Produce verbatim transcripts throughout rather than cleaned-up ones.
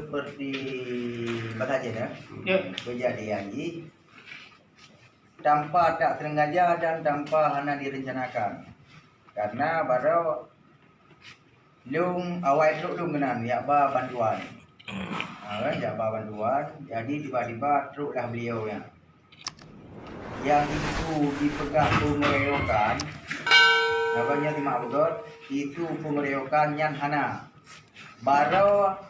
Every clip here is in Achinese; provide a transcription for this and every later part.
Seperti bahasa Cina, ya, kejadian jih tanpa tak sengaja dan tanpa hana direncanakan. Karena baroe lôn awai trok lôn keunan yak ba bantuan. Ha, kan, yak ba bantuan, jadi tiba-tiba troklah beliau nyan. Nyang isu jipeugah peungeroyokan, nyan ban nyoe simak beugöt, isu peungeroyokan nyan hana. Baroe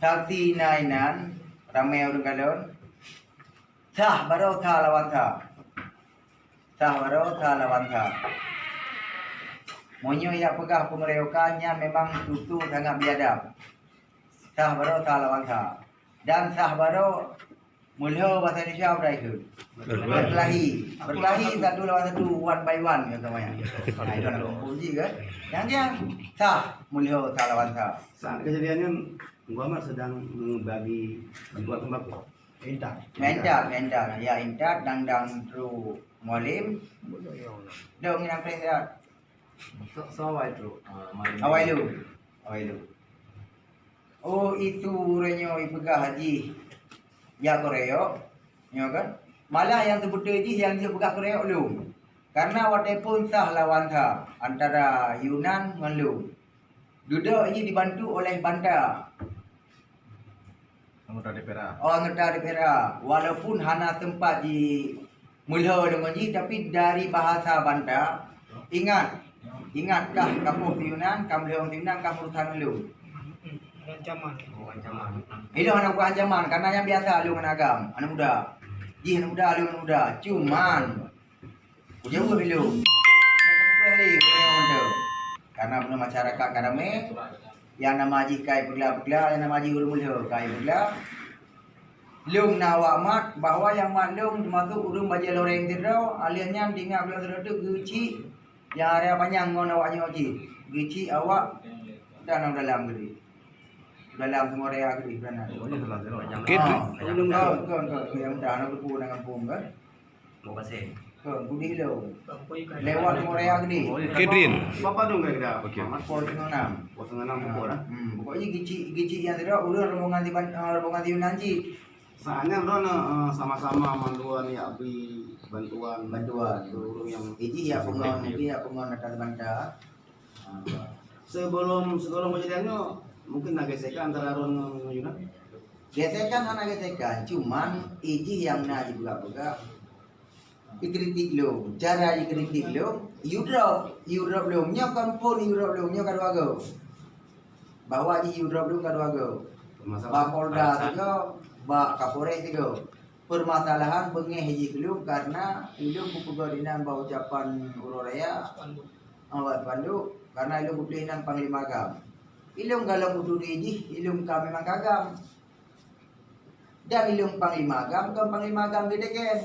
saksi na inan, ramé ureuëng kalon, sah baroe sa lawan sa. Sah baroe sa lawan sa. Meunyoe yak peugah peungeroyokan nyan memang tutoe sangat biadab. Sah baroe sa lawan sa. Dan sah baroe meulhö bahasa Indonesia peue kheun? Berkelahi. Berkelahi satu lawan satu, one by one kata maya. Nah, itu nak kumpul ji kan. Yang dia sah meulhö sa lawan sa. Saat kejadian nyan, Muhammad sedang membagi bantuan sembako. Intat. Intat, intat. Ya, intat dan dan Tru Mualim. Dong nang preh ya. Sawai Tru. Awai lu. Awai lu. Oh, itu uroe nyoe ipeugah jih jak keroyok, nyoe kan? Malah nyang teubeutôi jih nyang jeuet peugah keroyok lôn. Karena watée phon sah lawan sa antara Yunan ngon lôn. Dudoe jih dibantu oleh banta. Anggota D P R A. Oh, anggota D P R A. Walaupun hana sempat di meulhö deungon jih, tapi dari bahasa banta, ingat, ingat kah kamoe si Yunan, ka meulhö si Yunan, ka meurusan lôn. Ancaman. Oh, ancaman. Ilôn hana bukan ancaman, karena nyang biasa lôn aneuk agam, aneuk muda. Jih aneuk muda, lôn aneuk muda. Cuman, kujaweueb ilôn. Karena beuna masyarakat ka ramé, nyang nama jih kai peugla-peugla, nyang nama jih ureuëng meulhö kai peugla. Lôn na awak mat bahwa nyang mat lôn teumasuk ureuëng bajée loreng sidroe, alheuh nyan tingat bulan sidroe teuk geuchik nyang area panyang ngon awak nyoe cit. Geuchik awak dan dalam geude. Dalam semua area geude. Oke, ah, kon, kon, kon, yang mudah nak berpuluh dengan pun kan. Terima kasih. Ke, budi lo. Lewat Korea gede. Kedrin. Bapak dong kira-kira. Oke. Pukul setengah enam. Pukul setengah enam pukul, ah. Hmm, pokoknya gicik, gicik yang tidak, udah rombongan di Ban-, eh, rombongan di Yunan ji. Soalnya, bro, nah, eh, sama-sama manduan ya beri bantuan. Bantuan. Ke urang yang iji ya pengon, iji ya pengon atas banta. Sebelum, sebelum kejadian nyoe, mungkin na gesekan antara Ron ngon Yunan? Gesekan hana gesekan, cuman ijih nyang na jipeugah-peugah, jikritik lom. Cara jikritik lom, you drop, you drop lom. Nyoe kon phon you drop lom, nyoe ka dua go. Bahwa jih you drop lom ka dua go. Bak Polda sigo, bak Kapolres sigo. Permasalahan beungéh jih keu lôn karena ulôn kupeugah dinan bak ucapan uroe raya, awak spanduk, karena ilôn kutuléh nan Panglima GAM. Ilôn galom kutuléh jih, ilôn ka memang ka GAM. Dan ilôn Panglima GAM, kon Panglima GAM geudegen.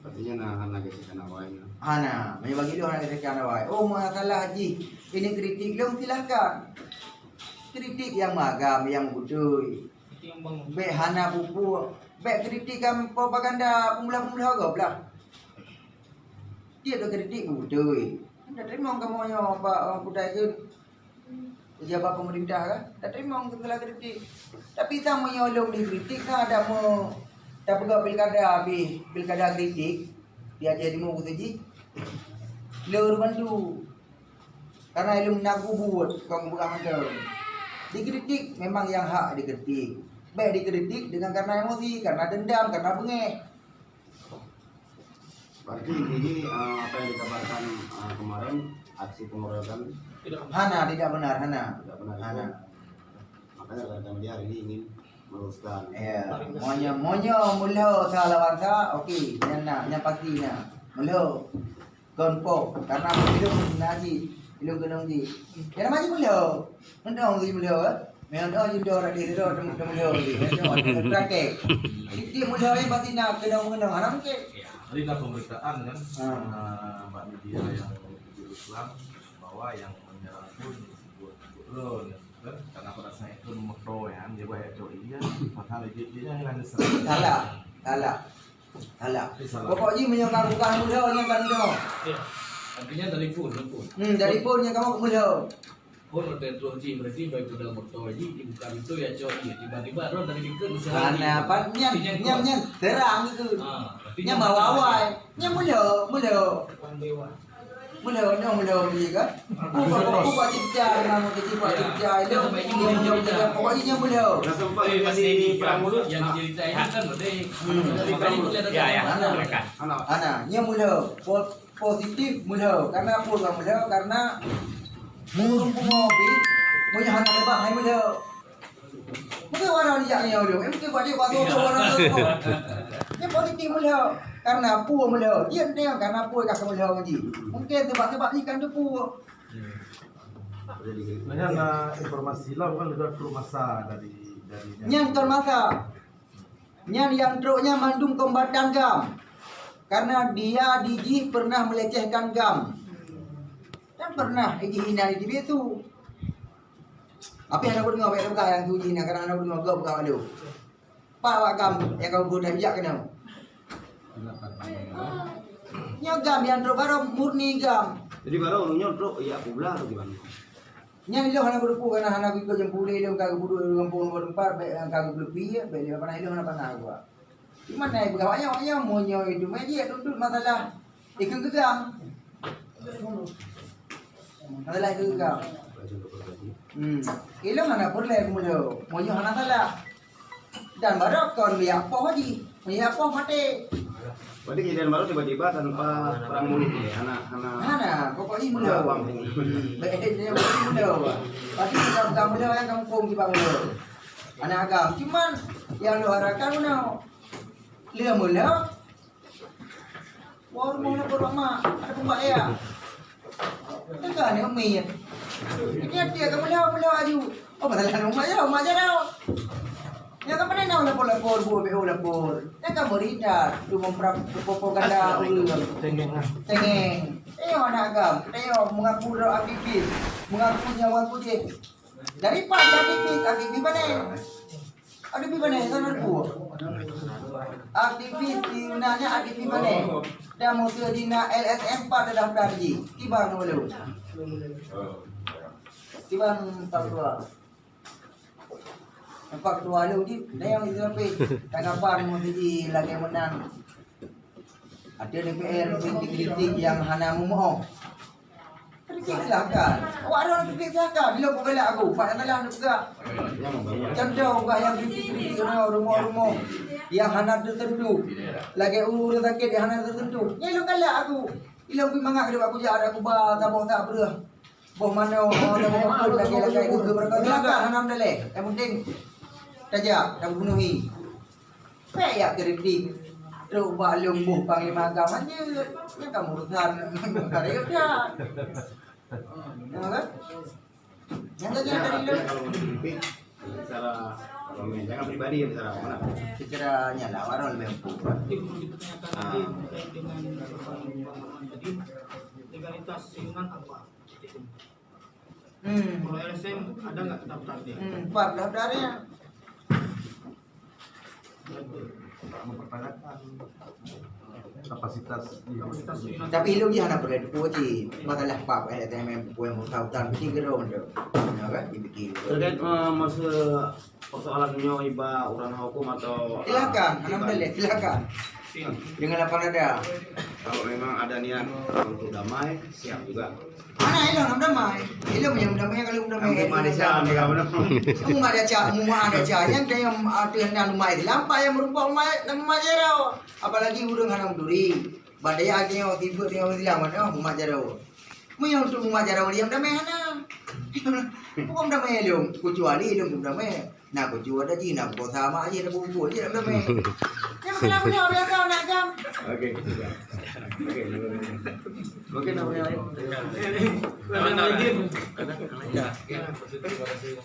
Artinya na hana gesekan awai na. Hana, meunyoe bagi lôn hana gesekan awai. Oh, masalah jih ini kritik lôn, silahkan. Kritik nyang magam, nyang beutôi. Kritik nyang bangun. Bék hana pupuk. Bék kritik kan propaganda peumulah-peumulah gob lah. Dia tu kritik beutôi. Anda terima kamu nyoe bak, eh, kudai ke? Pejabat pemerintah kan, tak terima segala kritik. Tapi sama yang lom dikritik kan ada mau tak pegang pilkada habis, pilkada kritik di Aceh Timur khusus jih. Lor bantu. Karena ilmu nak kubut, kau bukan macam. Dikritik memang yang hak dikritik. Baik dikritik dengan karena emosi, karena dendam, karena bengek. Berarti ini, eh, apa yang dikabarkan, eh, kemarin, aksi pengeroyokan? Hana, tidak benar, hana. Tidak benar itu. Hana. Makanya rekan-rekan media hari ini ingin meluruskan. Ya, monya, monya, mulho sa lawan sa, oke, nyan na, nyan pasti na. Mulho. Kon po, karena ilung na ji, ilung keunong ji. Kena maju mulho. Keunong ji mulho, eh. Memang dah ji dah di dah temu temu mulho ji. Praktek. Jadi mulho ni pasti na keunong-keunong, hana mungkin. Ya, tadi dah pemberitaan kan, ah, eh, bak media yang di Islam bahwa yang menyerang pun sebut-sebut lo, kan? Karena pada saat itu motor ya, dia buat itu iya, padahal dia dia yang ada serang. Salah, salah. Salah. Salah. Pokok jih meunyoe ka bukan muda, nyoe kan muda. Ya. Artinya dari phone, dari phone. Hmm, dari phone nyang kamoe meulhô. Phone udah terus jih, berarti baik udah motor jih, dibuka pintu ya cok jih. Tiba-tiba roh dari dikeue usaha jih. Karena apa? Nyan, nyan, nyan terang itu. Ah, artinya nyan bawa awai. Nyan meulhô, meulhô. Meulhô, nyoe meulhô beli kan? Buka, buka cipta, nama kecil buka cipta. Itu, itu, itu, itu. Pokoknya nyan meulhô. Dah sempat jadi perang mulut. Yang cerita ini kan udah. Hmm. Makanya boleh ada. Ya, ya. Anak. Anak. Anak, nyan meulhô. Po-, positif meulhô. Karena apa orang meulhô? Karena ureueng pungo pih, meunyoe hana leubah hai meulhô. Mungkin orang jak nyoe dulu. Eh, mungkin buat dia buat tu, tu, orang tu. Dia positif meulhô. Karena apa meulhô? Dia dia karena apa ka meulhô ngaji. Mungkin sebab-sebab ni kan tu apa. Sebenarnya ada informasi lah, bukan, ada truk masa dari, dari. Nyan truk masa. Nyan nyang trok nyan mandum kombatan GAM. Karena dia di jih pernah melecehkan GAM. Dan pernah di jih hina di T V tu. Tapi hana kudeungoe, bèk peugah nyang tu jih hina, karena hana kudeungoe, gob peugah malu. Pak awak GAM nyang ka geubuet, jak keunoe. Nyoe GAM nyang trok baroe murni GAM. Jadi baroe ureueng nyoe trok, ya, peublah atau gimana? Nyan ilôn hana kuteupeu, karena hana kuikot jampu ulèe ilôn, ka geubuduek lôn gampông nomor empat, bèk ka geupeuleupi, bèk lé panah ilôn hana panah geuba. Cuman na ipeugah awak nyan, awak nyan meunyoe itu meujiek tuntut masalah ikheun keu GAM. Masalah ikheun keu GAM. Hmm. Ilôn hana peureulèe keu meulhô, meunyoe hana salah. Dan baroe kon liak poh jih, liak poh maté. Berarti kejadian baru tiba-tiba tanpa perang mulut ya, anak, anak. Hana, pokok jih meulhô. Awam ini. Bèk, eh, dia pokok jih meulhô. Pasti kita pegang meulhô, yang kampung kita meulhô. Anak agam, cuman yang luar akan meulhô. Lé meulhô. Wah, rumoh na peurumoh mak, ada peumbak ya. Teuka ni umiet. Dia dia ke meulhô, meulhô aju. Oh, pasal anu mak ya, mak jarau. Ya kan pernah nak lapor-lapor, buat B O lapor. Ya kan berita, tu memperap-, propaganda ureueng. Tengeng. Eh, anak agam, tengok mengaku roh aktivis, mengaku nyawa kucing. Dari pagi aktivis, aktivis mana? Aktivis mana? Sana tu. Aktivis di mana? Aktivis mana? Dan musuh di na L S M empat dah daftar ji. Tiba tu lalu. Tiba empat dua. Empat dua lalu ji. Dah yang itu sampai. Tanggapan musuh ji lagi menang. Ada D P R kritik-kritik yang hana meumeu'oh. Kritik silakan. Awak ada kritik silakan. Bila aku galak aku, Pak, yang salah nak peugah. Contoh, ubah yang kritik-kritik rumoh-rumoh yang hana tersentuh. Lagi ureueng sakit yang hana tersentuh. Ya, ilôn galak aku. Ilôn bri mangat daripada aku jak ada aku ba tabok tak bereh. Boh manoe, oh, tabok pun lagi-lagi aku ke berkat. Silakan, hana meudaléh. Yang penting tajak, tapenuhi. Pèk ya kritik. Trok bak lôn boh panglima agam hanjeuet. Nyan ka urusan karya dah. Ya kan? Yang lagi ada di lôn. Kalau mau kritik secara komen, jangan pribadi ya, secara mana? Secara nyalah, orang lebih empuk. Itu yang dipertanyakan tadi terkait dengan, ah, tadi, legalitas siluman apa? Hmm. Kalau L S M ada nggak daftar dia? Hmm, empat daftarnya. Mempertanyakan kapasitas. Tapi ilôn ji hana pernah dipeuji masalah pap, eh, T M M, pue meusahutan, pike gerong tu. Ya kan? Dipike. Terkait, eh, masa persoalan nyoe iba urang hukum atau, silakan, eh, alhamdulillah, silakan. Dengan lapang dada. Kalau memang ada niat untuk damai, siap juga. Mana ilôn nak damai? Ilôn yang damai, kalau damai. Yang rumah desa, yang mana? Rumah desa, rumah desa. Yang ada yang, ah, tu yang nak rumah Islam, apa yang merupakan rumah, rumah Islam. Apalagi ureueng hana meuturi. Bak dayah nyoe tiba dengan Islam, mana rumah jaroe. Meunyoe untuk rumah jaroe diam damai hana. Bukan damai lom, kecuali lom damai. Nak kucue ada jih, nak kukosa mak jih, nak kumpul jih, nak damai. Yang kena punya orang kau nak jam. Okey. Okey. Okey, nak punya lain. Mana lagi?